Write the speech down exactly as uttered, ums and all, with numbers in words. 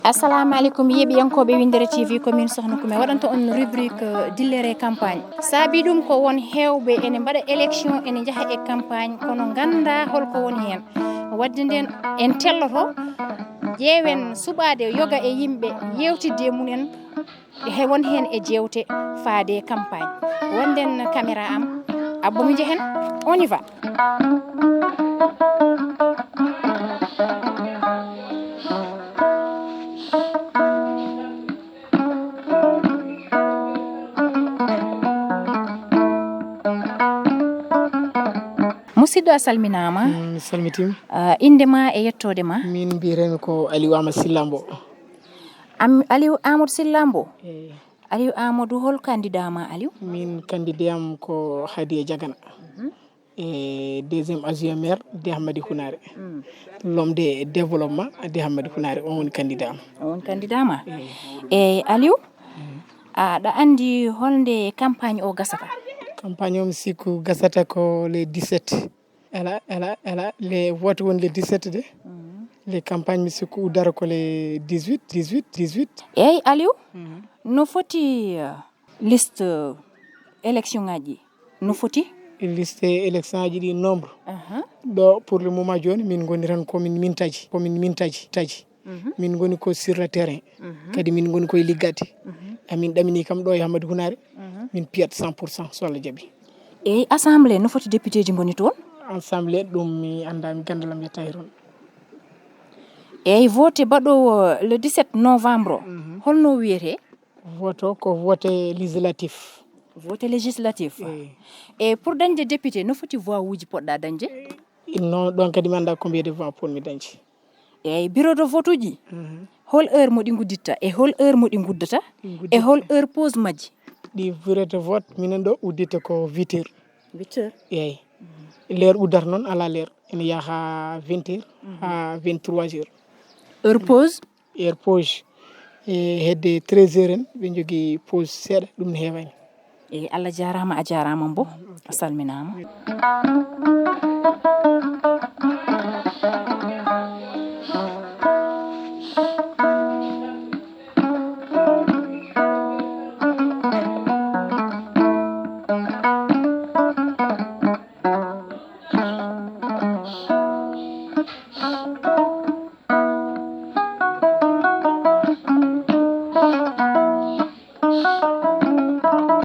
Assalamu aleykum, yeeɓiyankooɓe Winndere T V, ko min Sohna Kume waɗanta on rubrique, euh, dillere campagne. Saabi ɗum ko won heewɓe ene mbaɗa élection, ene njaha e campagne, kono nganndaa holko woni heen. Wadde nden en telloto, ƴeewen suɓaade yoga e yimɓe, yewtidde e mumen, he won heen e jeewte faade campagne. Wonde caméra am, abbo mi njehen, on y va. Musidɗo, a salminaama. Mm, mi salmitiima. Ah, innde ma e yettoode ma? Min mbiyetee-mi ko Aliou Amadou Silla Mbo. Am, Aliou Amadou Silla Mbo? Eey. Aliou Amadou, hol candidat ma, Aliou? Min, candidat am ko Hadiya Diagana. Mhm. E deuxième adjoint maire de Hammadi Hunaare. Mm. L'homme de développement de Hammadi Hunaare, on woni candidat am. On woni candidat ma? Eey. Eey, Aliou, aɗa anndi holnde campagne o gasata? Campagne o mi sikku gasata ko le dix-sept. Ala, ala, ala, le vote woni le dix-sept de. Mhm. Le campagne mi sikku uddata ko le dix-huit, dix-huit, dix-huit. Eey, Aliou, mhm, no foti, euh, liste, euh, élection ngaji? No foti? Liste élection aji ɗi nombre. Aha. Ɗo pour le moment jooni min ngoni tan ko min mintaji, ko min mintaji, taji. Mhm. Min ngoni ko sur le terrain. Mhm. Kadi min ngoni koye liggade. Mhm. Amin ɗamini kam ɗo e Hammadi Hunaare. Mhm. Min piyat cent pour cent so Allah jaɓi. Eyi, assemblée no foti député ji ngoni toon? Assemblée ɗum mi anndaa, mi ganndal am yettaaki toon. Eyi, vote baɗoowo le dix-sept novembre o, mhm, holno wiyetee? Vote o ko vote législatif. Vote législatif. Eyi. E pour dañde député, no foti voix uji poɗɗa dañde? Non, ɗon kadi mi anndaa combien de voix pour mi dañde. Eyi, bureau de vote uji, mhm, hol heure mo ɗi ngudditta e hol heure mo ɗi nguddata? Ɗi nguddita. E hol heure pause majji? Ɗi bureau de vote minen ɗo uddita ko huit heures. Huit heures. Eyi. L'heure uddata noon alaa l'heure. Ene yaha vingt heures, mhm, haa vingt-trois heures. Heure pause? Heure pause. E hedde treize heures en, ɓe njogii pause seeɗa, ɗum ne heewaani. Eyi, Allah jaaraama, a jaaraama mbo, a salminaama.